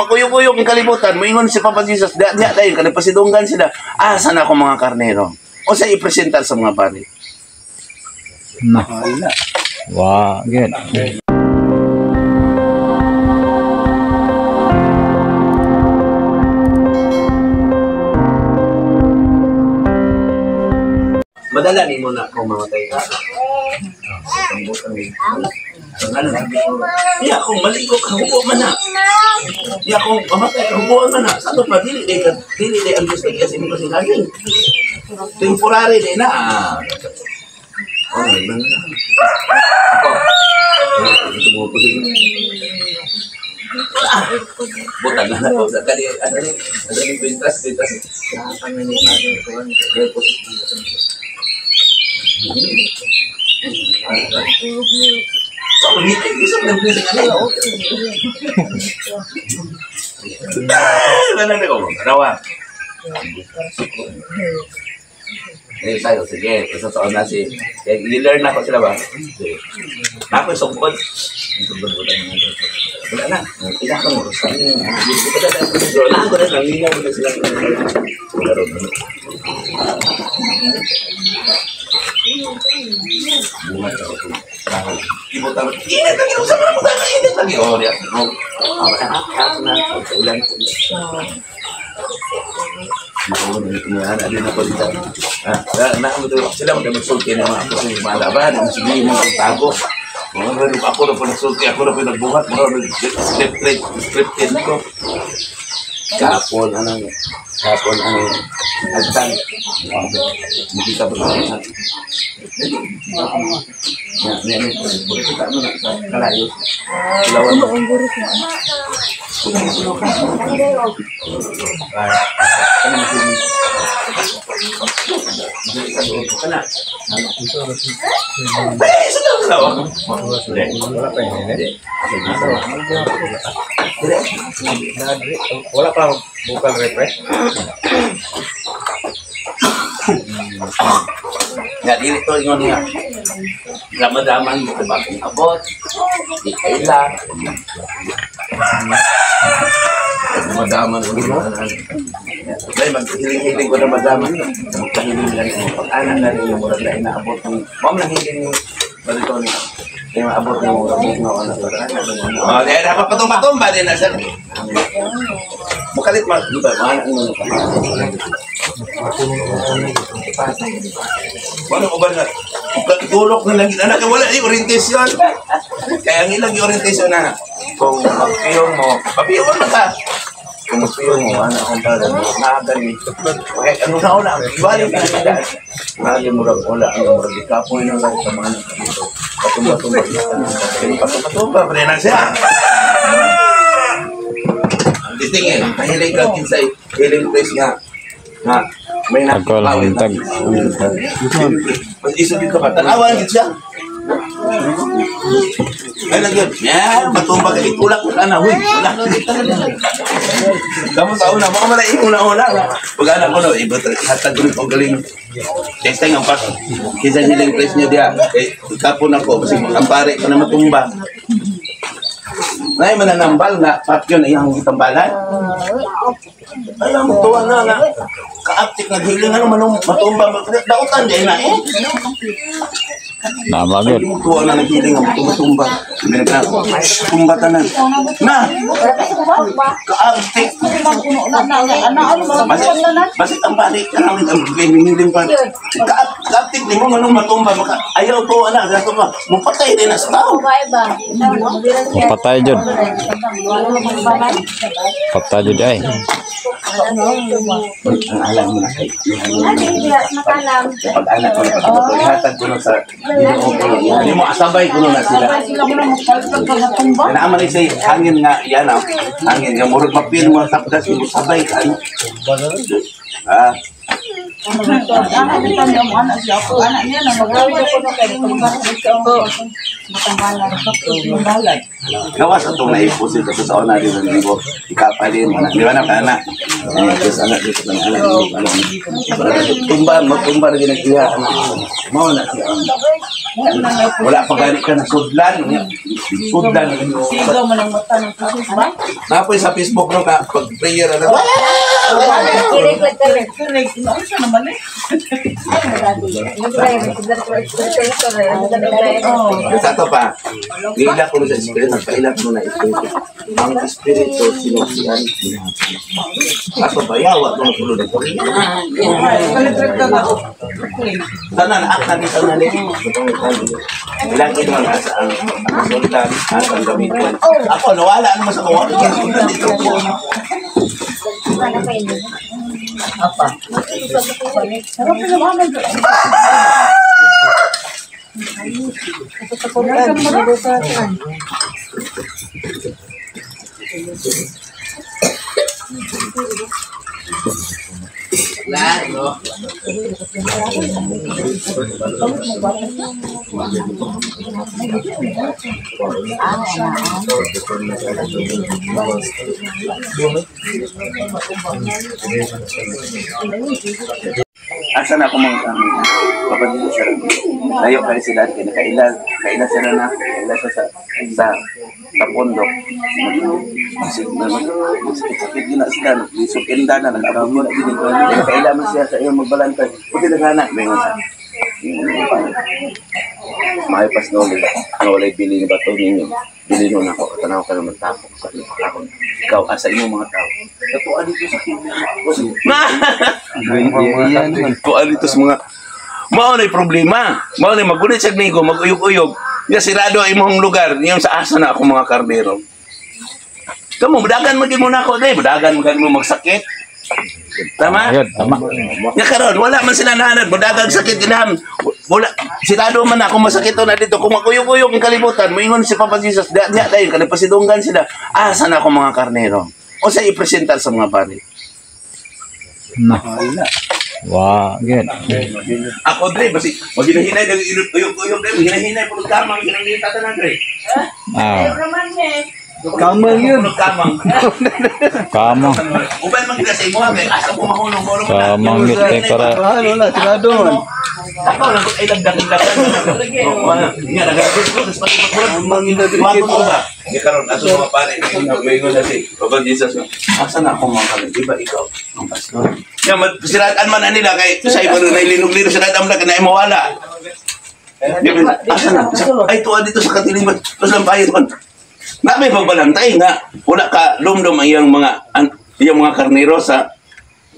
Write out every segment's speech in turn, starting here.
Magkuyog-kuyog ang kalibutan, moingon si Papa Jesus, diya diya dayon kanang pasidunggan sila. Asa na ako mga karnero? O sa ipresentar sa mga pari. Na. Wa, good. Madala ni mo na kung mamatay ka. Iya, kung maligo ka, hubo man na. Iya, kung mamatay ka, hubo man na. Sa pa, dili day ka, dili day ang Diyos nagyas imo kasi laging. Temporary day na. Oh, na na. Ako. Ito mo po siguro. Butang na ako sa kali ano ni ano ni pintas pintas. So, hindi isang nag-bless ka na. Wala na ko, rawa. Eh, tayo, sige. Isa sa una si... Eh, i-learn na ako sila ba? Sige. Ako yung sugod. Yung sugod ko lang. Wala na. Ila ko mo. Wala ko na. Nangingaw ko na sila. Laro na. Bunga sa ako. Ibo tama. Init lagi. Usap na mo tayo. Init lagi. Oh, diya. Oh. Ako na. Ulan. Sila mo magsulti na mga ako sa malaban, ang sige mo ang tago. Ako na po nagsulti, ako na po nagbuhat, mga scripted, scripted ko. Kapon, ano, kapon, ano, agtan. Makita ba na? Makita mo na sa kalayo. Ilawan mo. Wala pa vocal refresh. Nga dili to ingon nga. Ramadaman mo ba kung abot? Di kaila. Madaman ko na. Dahil maghiling-hiling ko na madaman. Magkahiling lang mo. Pag-anak na rin yung murag na inaabot ng... Ma'am, nahiling yung balito niya. Kaya maabot ng murag na ano. Oh, dahil dapat patumba-tumba din na siya. Mukalit ma... Di ba? Mahanak mo na pa. Wala ko ba na... Tulok na lang. Anak, wala yung orientation. Kaya ang ilang yung orientation na kung magpiyong mo, papiyong mo ka. Kung magpiyong mo, ano akong talaga, naagali. Okay, ano na wala, ibalik na nila. Naagali mo lang, wala, ano mo lang, ikapoy na lang sa mga anak dito. Patumba-tumba, patumba-tumba, pa rin na siya. Ang distingin, mahilig ka kinsay, healing place nga. Nga, may nakipawin na. Pag-isip ka pa, tanawan siya. Ay lang yun. Yan, matumba ka. Itulak ko na. Huy, wala. Kamu sa una, baka malay una-una. Pag anak ko na, iba hatag ko rin galing. Testing ang pas. Kisa healing place niya diya. Eh, kapon ako. Kasi ang pare ko na matumba. Nay, mananambal na. Pat yun, iyang gitambalan. Alam mo, tuwa na nga. Kaaptik naghiling, ano, manong matumba. Dautan din na eh. Namagod. Tuwa na naghiling ang tumba-tumba. Tumba tanan. Na! Kaaptik. Basit ang balik ka namin. Ang hiling pa. Kaaptik ni mo, manong matumba. Ayaw tuwa na. Mupatay din na sa tao. Patay jud. Patay jud ay. Ang alam mo na kay. Pag anak ko na pag ihatag ko na sa Ginoo ko. Hindi mo asabay ko na sila. Naaman ay hangin nga yan ah. Hangin nga murag mapil mo tapdas mo sabay ka ano. Ah. Gawas atong naipusil kasi sa una din ng libo. Ikapalin mo na. Di ba na kana? Ay, anak dito ng anak dito. Anak. Tumba, magtumba na ginagdiha. Mao na siya. Wala pa gani ka na sudlan. Sudlan. Sigaw man ang mata ng Jesus ba? Napoy sa Facebook no ka pag prayer ano. Kirig, siya naman eh. Sa to pa. Giila ko sa espiritu, nagpaila ko na espiritu. Ang espiritu sinusian. Ato bayawa ko sulod ko. Tanan akta ni tanan ni. Ilang ino na sa ang sultan ang gamiton. Ako nawala naman sa kawa. Dito ko. Apa? Laro. Asa na ako mga kapag dito sila. Layo kayo sila, kailan, kailan sila na, kailan sa sa pondok. Sakit yun na sila, nagsukinda na, nag-abang na, kailan man siya sa iyong magbalantay. Pwede naghanap, may sa. May pas noli, walay bili ni bato ninyo. Bili nun ako, tanaw ka naman tapok sa iyo. Ikaw, asa imo mga tao. Tatuan dito sa kanya. Tuan dito sa mga... Mao na'y problema. Mao na'y magunit sa gligo, mag-uyog-uyog. Ya sirado ang imong lugar, niyong sa asa na ako mga kardero. Kamo, mudagan magin mo na ako, dre. Mudagan magin mo magsakit. Tama? Ayun, tama. Nga karon wala man sila nahanad, mudagan sakit ginam. Wala sirado man ako masakit na dito kung maguyog-uyog ang kalibutan, moingon si Papa Jesus, diya diya dayon kanang pasidunggan sila. Asa na ako mga karnero? O sa ipresentar sa mga pari. Na. Wa, gid. Ako dre basi maginahinay nag uyog-uyog dre, maginahinay pud kamang ginangita tanan dre. Ah, Kamal yun. Pud kamang. kamang. Uban man gid sa imo kay asa ko mahulog mo. Kamang gid kay para Wala, sirado man. Ako lang ay lagdag-lagdag. Nga nagagod ko ba? Di karon aso mga pare, moingon na si Papa Jesus. Asa na ako mga kami? Di ba ikaw ang pastor? Ya siratan man na nila kay sa iba na linog-linog siratan man na kanay mawala. Asa na? Ay tuwa dito sa katiliman. Tapos lang bayad man. Na may pagbalantay nga wala ka lumdom ang iyang mga karnero sa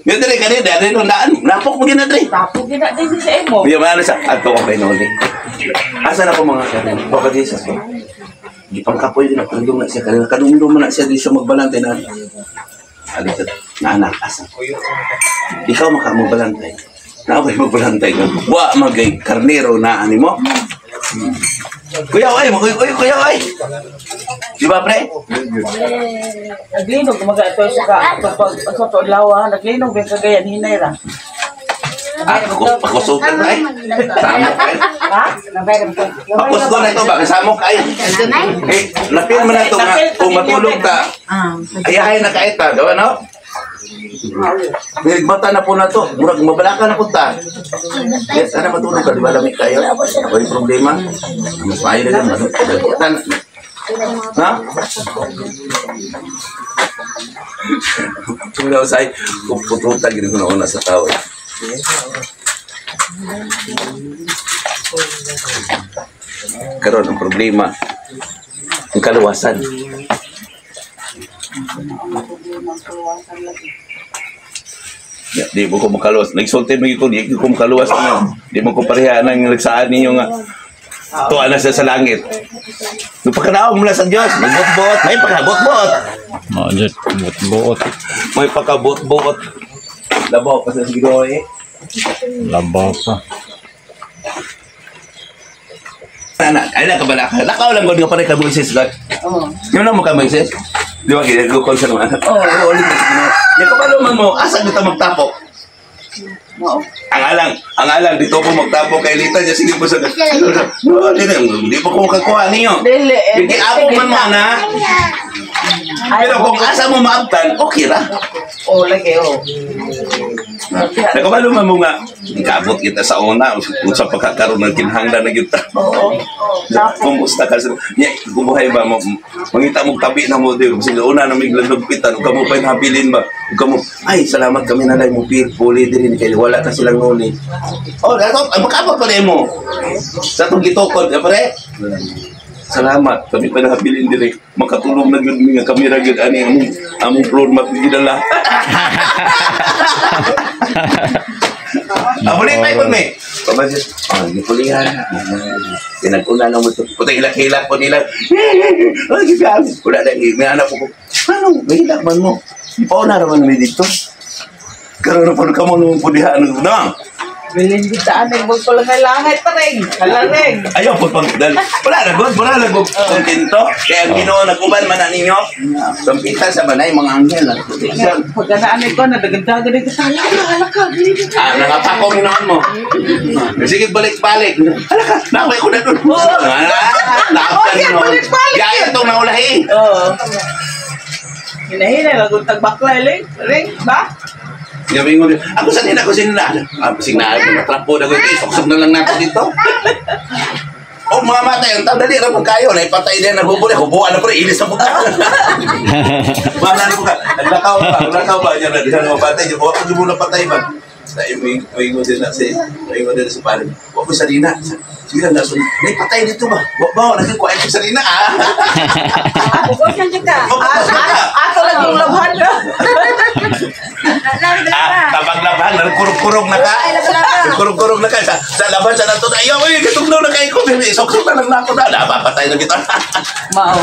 Yo dere kani dere no daan napok mo gina dre. Tapos gina din sa imo. Yo man sa adto ko kay Noli. Asa na ko mga karnero? Papa Jesus. Gipangkapoy din ako na siya kanina kadumdum man na siya di siya magbalantay na. Alita na anak asa. Ikaw maka magbalantay. Na ako magbalantay ka. Wa magay karnero na ani mo. Kuya ay, kuya kuya ay. Di ba pre? Naglinog kumaga ito sa sa to lawa, naglinog bin kagayan hinay ra. Ah, pakusugan na eh. Samok eh. Ha? Pakusgo na ito ba? Samok ay. Eh, lapin mo na ito nga. Kung matulog ta, ayahay na kaita. Diba no? Bata na po na to. Murag mabalaka na po ta. Yes, sana matulog ka. Di ba lamig tayo? Walang problema. Mas maayo na lang. Ha? Kung nausay, pututan, gini ko na una sa tao. Karon ang problema, ang kaluwasan. Ya, di mo ko makaluwas. Nagsulti mo ko, di ko makaluwas na. Di mo ko pareha nang nagsaan ninyo nga. Tuwa na siya sa langit. Nung pagkanaog mula sa Diyos, magbot-bot, may pagkabot-bot. Mao jud, buot-buot. May pagkabot-bot. Labaw pa sa siguro eh. Labaw pa. Anak, ay lang kabalaka. Lakaw lang gud nga pare ka Moises God. Oo. Yung na mo ka Moises? Di ba kaya ko sa mga anak? Oo, ulit na siguro. Di ka man mo, asa kita magtapok? Mao. Ang alang dito ko magtapo kay Lita niya sige po sa. No, di pa ko makakuha niyo. Dili eh. Hindi ako man mo na. Pero kung asa mo maabtan, okay ra. Oh, lagi oh. Nakabalo man mo nga, ikabot kita sa una, kung sa pagkakaroon ng kinahanglan na kita. Oo. Kumusta ka sa nya kumuhay ba mo mangita mo tabi na mo di kasi una na mig lugpitan ug kamo pa habilin ba ug kamo ay salamat kami na mo pil puli diri kay wala ka silang nuni. Oh, dato ay makabot pa nimo sa tong gitukod eh, pare. Salamat kami pa nahabilin diri makatulong na gyud mi nga kami ra gyud ani among floor mat gidala. Abuli pa ikon mi. Pamasis, oh, gipulihan. Pinag-una na mo ito. Puta, hilak-hilak po nila. Ay, gibiyabi. Wala na, may anak ko. Ano, may hilak man mo. Ipauna naman mi dito. Karoon na po ka mo nung pulihan. No? Bilin kita ani mo ko lang langit pa rin. Hala rin. Ayaw po pang dali. Wala na, God. Wala na, God. Kontento. Kaya ang Ginoo, nag-uban man na ninyo. Sampitan sa banay, mga anghel. Pagkanaan ko na dagdag dito sa hala hala ka dili ka. Ah, nangapakong noon mo. Sige, balik-balik. Hala ka, naway ko na doon. Ah, naaptan Oh, yeah, noon. balik-balik. Gaya itong naulahi. Oo. Hinahina lang kung tagbaklay ling ring ba? Sabi ko, ako sa nila, ako sa nila. Ah, basig na, natrapo na ko. Suksok na lang natin dito. Oh, mga matay, ang tao, dali ra po kayo. Naipatay din, naghubuli. Hubuan na po, ilis na po ka. Wala na po ka. Naglakaw ba? Naglakaw ba? Yan, yan, mapatay. Huwag ko muna patay ba? Sa ingo din na si, ingo din si pare. Huwag ko sa nina. Sige lang, nasun. Naipatay dito ba? Huwag ba? Nagkukuha ko sa nina, ah. Mabukas ka. Ato lang yung labhan na. Ah, tabang laban, nagkurog-kurog na ka. Nagkurog-kurog na ka. Sa laban sa nato, ayaw, uy, katugnaw na kayo ko. Isok-sok na lang na ako na. Napapatay na kita. Mao.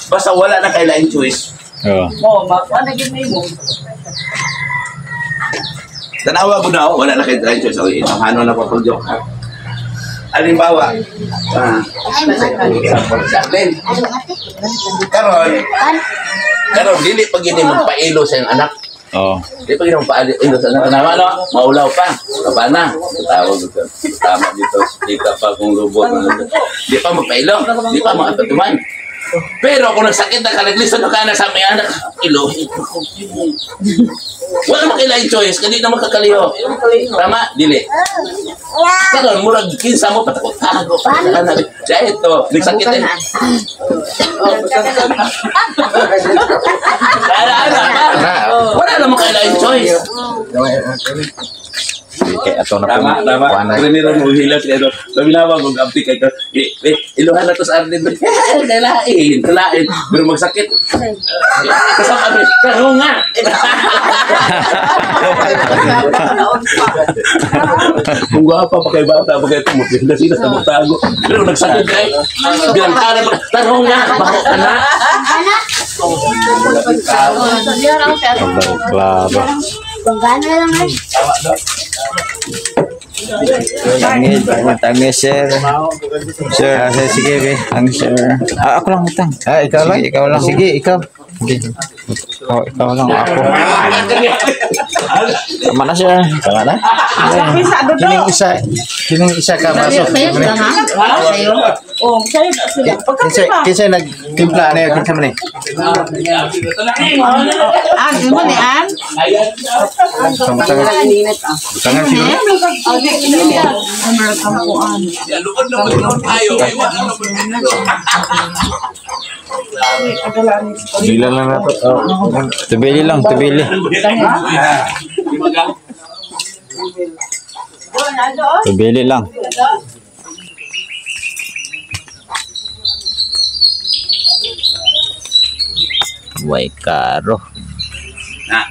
Basta wala na kay laing choice. Oo. Mo makuha na gyud nimo. Tanawa ko na ako, wala na kay laing choice. Okay, ano na po joke ha. Halimbawa, sa Arlene. Karon dili pag ini magpailo sa iyong anak. Oo. Di pa ginawa paali sa anak nama no, maulaw pa. Taba na. Tawag dito. Tama dito, kita pa kung lubot. Di pa magpailo, di pa makapatuman. Pero kung nagsakit na ka, naglisod na ka na sa may anak, ilo. Wala makailangan choice, kandi na makakaliho. Tama? Dili. Karon murag kinsa mo patakot-tago. Dahil ito, nagsakit eh. Ala, ala, ala. Wala namang kailangan choice. Kay ato na Tama, po. tama. Kuha na. Primero mo hilat kayo. Laminawa kung abdi kay ko. Iluhan na to sa Arlene. Kailain, kailain. Pero magsakit. Kasama kami, karunga. Kung gwapa pa kay bata, pa kay tumupin na sila sa magtago. Pero nagsakit kay. Bilang tara, tarunga. Bako ka na. Klaro. Tangi, sir. Sir, Sige, be. Tangi, sir. Ah, ako lang utang. Ah, ikaw lang? Sige, ikaw lang. Sige, ikaw. Sige. Ikaw lang ako. Tama na, sir. Tama na? Sabi sa ano do. Kining isa ka baso. Oh, sayo na sila. Pagka Kinsa ba? kinsa nagtimpla na kinsa man ni? An, mo ni an? Tangan. Tangan sino? Lubod na po tayo. Bila lang na to. Tubili lang, tubili. Tubili lang. Way karo. Na,